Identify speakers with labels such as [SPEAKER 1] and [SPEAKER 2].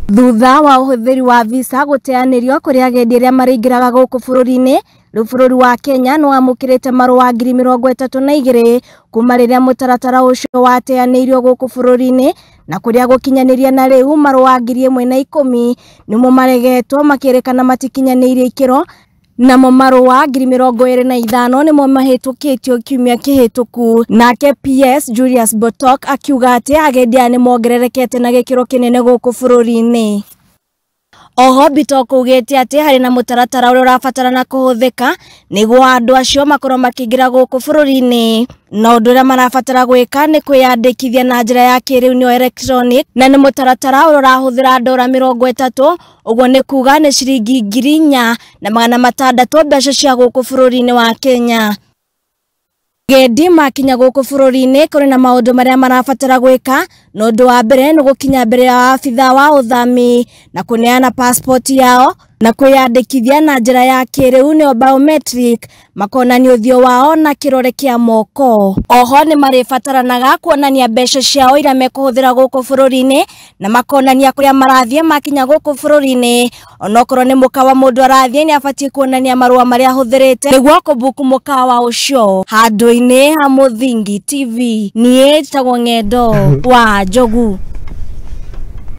[SPEAKER 1] Thutha wa ũhũthĩri wa visa gũteanĩrio kũrĩ agendi arĩa marĩingĩraga gũkũ bũrũri-inĩ, rĩu bũrũri wa Kenya nĩ wamũkĩrĩte marũa 32,000 kuma rĩrĩa mũtaratara ũcio wateanĩirio gũkũ bũrũri-inĩ, na kũrĩa gũkinyanĩria na rĩu marũa 1,010 nĩmo maregetwo makĩrĩkana matikinyanĩirie ikĩro, namo marũa 25,000 nĩmo mahĩtũkĩtio kiumia kĩhĩtũku. Nake PS Julius Botok akiuga atĩ agendi aya nĩmongererekete na gĩkĩro kĩnene gũkũ bũrũri-inĩ. Oho Bitok augĩte atĩ harĩ na mũtaratara ũrĩa ũrabatarana kũhũthĩka nĩguo andũ acio makorwo makĩingĩra gũkũ bũrũri-inĩ, na ũndũ ũrĩa marabatara gwĩka nĩ kwĩyandĩkithia na njĩra ya kĩrĩu nĩyo electronic, na nĩ mũtaratara ũrĩa ũrahũthĩra ndora 30, ũguo nĩ kuga nĩ ciringi 4,600 mbeca cia gũkũ bũrũri-inĩ wa Kenya. Agendi makinya gũkũ bũrũri-inĩ kũrĩ na maũndũ marĩa marabatara gwĩka, na ũndũ wa mbere nĩ gũkinya mbere ya abithaa wa ũthami na kũneana passport yao na kwĩyandĩkithia na njĩra ya kĩrĩu nĩyo biometric, makonania ũthiũ wao na kĩrore kĩa moko. Oho nĩ marĩbataranaga kuonania mbeca ciao iria mekũhũthĩra gũkũ bũrũri-inĩ na makonania kũrĩa marathiĩ makinya gũkũ bũrũri-inĩ. Onokorwo nĩ mũkawa mũndũ arathiĩ nĩ abatiĩ kuonania marũa marĩa ahũthĩrĩte nĩguo kũbuku mũkawa ũcio. Handũ-inĩ ha Mũthingi TV, niĩ njĩtagwo Ng'endo wa Njogu.